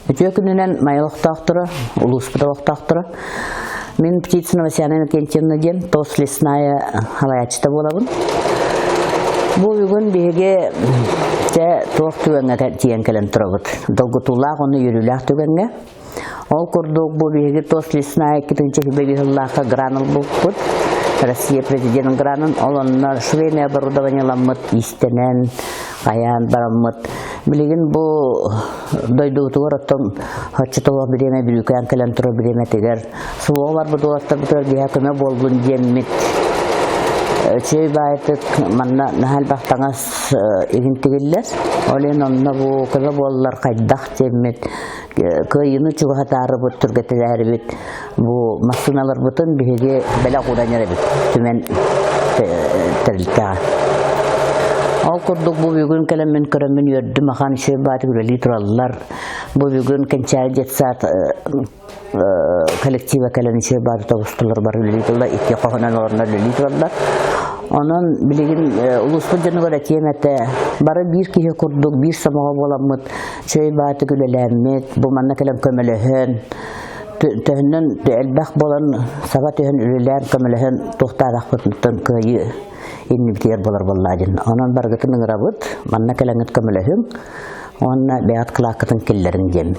Үтүө күнүнэн Майа олохтоохторо, улууспут олохтоохторо. Мин Птицына Васяна Иннокентьевна диэн ТОС лесная халайааччыта буолабын. Бу бүгүн биһиги дьэ туох түгэҥҥэ тиийэн кэлэн турабыт. Долгутуулаах уонна үөрүүлээх түгэҥҥэ. Ол курдук бу биһиги ТОС лесная 2005 сыллаахха гран ылбыппыт. Россия президенин гранын ол онно швейное оборудованиеламмыт иистэнэн, хайаан бараммыт. Билигин бу дойдубутугар оттон оччотооҕу бириэмэ бүрүүкээн кэлэн турар бириэмэтигэр суоҕа барбыт уолаттарбытыгар биһиэхэ көмө буоллун диэммит үчүгэй баайытык манна наһаа элбэх таҥас игин тигиллэр. Ол иһин онно бу көмө буоллар хайдах диэммит кыайыыны чугаһатаарыбыт, түргэтэлээрибит бу массыыналарбытын биһиги бэлэх ууран эрэбит түмэн тэрилтэҕэ. Ол курдук бу бүгүн кэлэммин көрөммүн үөрдүм ахан үчүгэй баатык үлэлии тураллар. Бу бүгүн Кэнчээри детсад коллектива кэлэн үчүгэй бааты тобустулар бар үлэлии тураллар, икки хоһунан олорно үлэлии тураллар. Онон билигин улууспут дьонугар этиэм этэ, бары биир киһи курдук биир сомоҕо буоламмыт үчүгэй баатык үлэлээммит, бу манна кэлэн көмөлөһөн, төһөннөн элбэх буолан саба түһэн үлэлээн көмөлөһөн туохтаатахпытыттан кыайыы иннибитигэр буолар буоллаа диэн. Онон барыгытын ыҥырабыт, манна кэлэҥҥит көмөлөһүҥ уонна бэйэҕит кылааккытын киллэриҥ диэн.